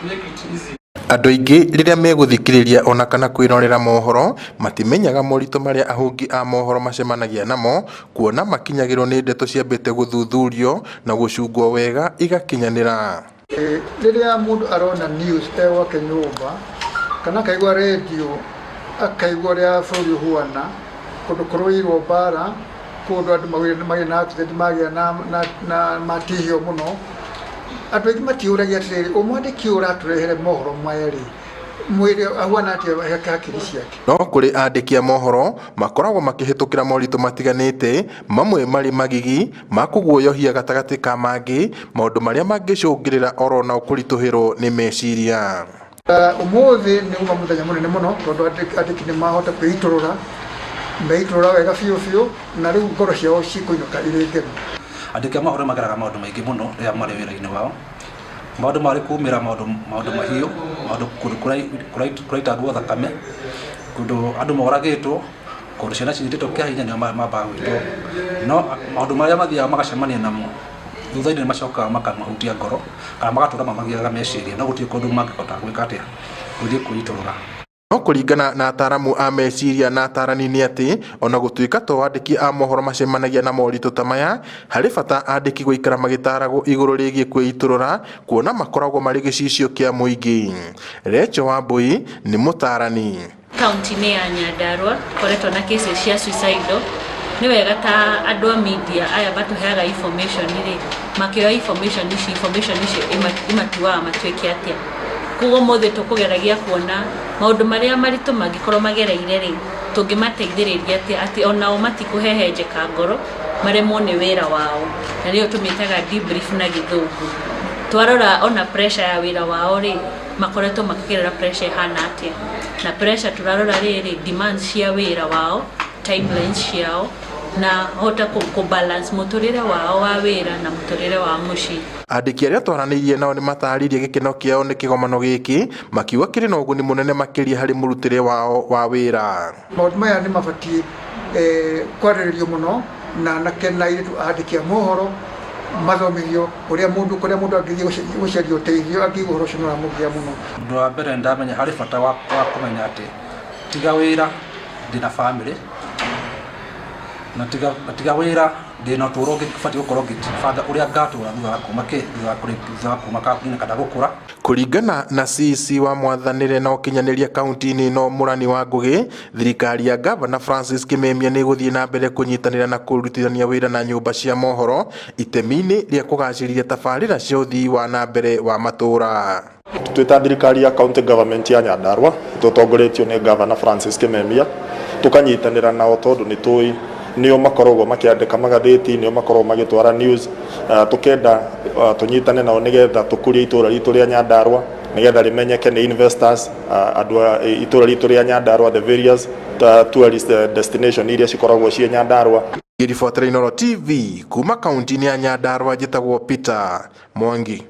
Make it easy. Andũ aingĩ rĩrĩa megũthikĩrĩria ona kana kwĩrorera mohoro matimenyaga moritũ marĩa ahũngi a mohoro macemanagia namo, kuona makinyagĩrwo nĩ ndeto ciambĩte gũthuthurio na gũcungwo wega igakinyanĩra. Rĩrĩa mũndũ arona news e gwake nyũmba kana akaigua redio, akaigua ũrĩa bũrũri ũhuana, kũndũ kũrũĩirwo mbara, kũndũ andũ magĩire na accident, magĩa na matihio mũno, andũ aingĩ matiũragia atĩrĩrĩ, ũmwandĩki ũyũ ũratũrehere mohoro maya rĩ, mwĩrĩ ahuana atĩa hakiri ciake? No kũrĩ andĩki a mohoro makoragwo makĩhĩtũkĩra moritũ matiganĩte, mamwe marĩ magigi ma kũguoyohia gatagatĩ ka mangĩ, maũndũ marĩa mangĩcũngĩrĩra oro nao kũritũhĩrwo nĩ meciria. Ũmũthĩ nĩ uma mũthenya mũnene mũno tondũ andĩki nĩ mahota kwĩitũrũra, meitũrũra wega biũ biũ, na rĩu ngoro ciao cikũinũka irĩ ngenu. Andĩki a mohoro mageraga maũndũ maingĩ mũno rĩrĩa marĩ wĩra-inĩ wao. Maũndũ marĩ kumĩra, maũndũ mahiũ, maũndũ kũndũ kũraitangwo thakame, kũndũ andũ moragĩtwo, kũndũ ciana cinyitĩtwo kĩa hinya, nĩo mambaga gwĩtwo. No maũndũ marĩa mathiaga magacemania namo thutha-inĩ nĩ macokaga makamahutia ngoro kana magatũra mamagiaga meciria, no gũtirĩ kũndũ mangĩhota gwĩka atĩa, gũthiĩ kwĩitũrũra. No kũringana na ataramu a meciria na atarani nĩ atĩ ona gũtuĩka to andĩki a mohoro macemanagia na moritũ ta maya, harĩ bata andĩki gũikara magĩtaragwo igũrũ rĩgiĩ kwĩitũrũra, kuona makoragwo marĩ gĩcicio kĩa mũingĩ. Recho Wambui nĩ mũtarani. Kaunti-inĩ ya Nyandarua koretwo na cases cia suicidal. Nĩ wega ta andũ a media aya matũheaga information rĩ, makĩoya information ici, information icio imatuaga matuĩke atĩa. Koguo ũmũthĩ tũkũgeragia kuona maũndũ marĩa maritũ mangĩkorwo magereire rĩ, tũngĩmateithĩrĩria atĩa atĩ onao matikũhehenjeka ngoro maremwo nĩ wĩra wao, na nĩyo tũmĩtaga debrief na Gĩthũngũ. Twarora ona pressure ya wĩra wao rĩ, makoretwo makĩgerera pressure ĩhana atĩa, na pressure tũrarora rĩrĩ, demands cia wĩra wao, timelines ciao, na hota kũ balance mũtũrĩre wao wa wĩra na mũtũrĩre wa mũciĩ. Andĩki arĩa twaranĩirie nao nĩ matarĩirie gĩkeno kĩao nĩ kĩgomano gĩkĩ, makiuga kĩrĩ na ũguni mũnene makĩria harĩ mũrutĩre wao wa wĩra. Maũndũ maya nĩ mabatiĩ kwarĩrĩrio mũno na anake na airĩtu andĩki a mohoro mathomithio ũrĩa mũndũ, kũrĩa mũndũ angĩthiĩ gũcaria ũteithio angĩigua ũhoro ũcio nĩ ũramũgia mũno. Ũndũ wa mbere ndamenya harĩ bata wa kũmenya atĩ tiga wĩra ndĩna bamĩrĩ, na tiga wĩra ndĩna ũtũro ũngĩ batiĩ gũkorwo ngĩbanga ũrĩa ngatũra thutha wa kuma kĩ, thutha wa kuma kambuni-inĩ kana gũkũra. Kũringana na CEC wa mwathanĩre na ũkinyanĩria kaunti-inĩ ĩno Mũrani wa Ngũgĩ, thirikari ya Gavana Francis Kimemia nĩ ĩgũthiĩ na mbere kũnyitanĩra na kũrutithania wĩra na nyũmba cia mohoro itemi-inĩ rĩa kũgacĩrithia tabarĩra cia ũthii wa na mbere wa matũũra. Twĩ ta thirikari ya county government ya Nyandarua tũtongoretio nĩ Governor Francis Kimemia, tũkanyitanĩra nao tondũ nĩ tũĩ nĩo makoragwo makĩandĩka magathĩti, nĩo makoragwo magĩtwara news, tũkenda tũnyitane nao nĩgetha tũkũrie itũra ritũ rĩa Nyandarua, nĩgetha rĩmenyeke nĩ investors, andũ a itũra ritũ rĩa Nyandarua, the various tourist destination iria cikoragwo ciĩ Nyandarua. Ngĩribotera Inooro TV kuma kaunti-inĩ ya Nyandarua, njĩtagwo Peter Mwangi.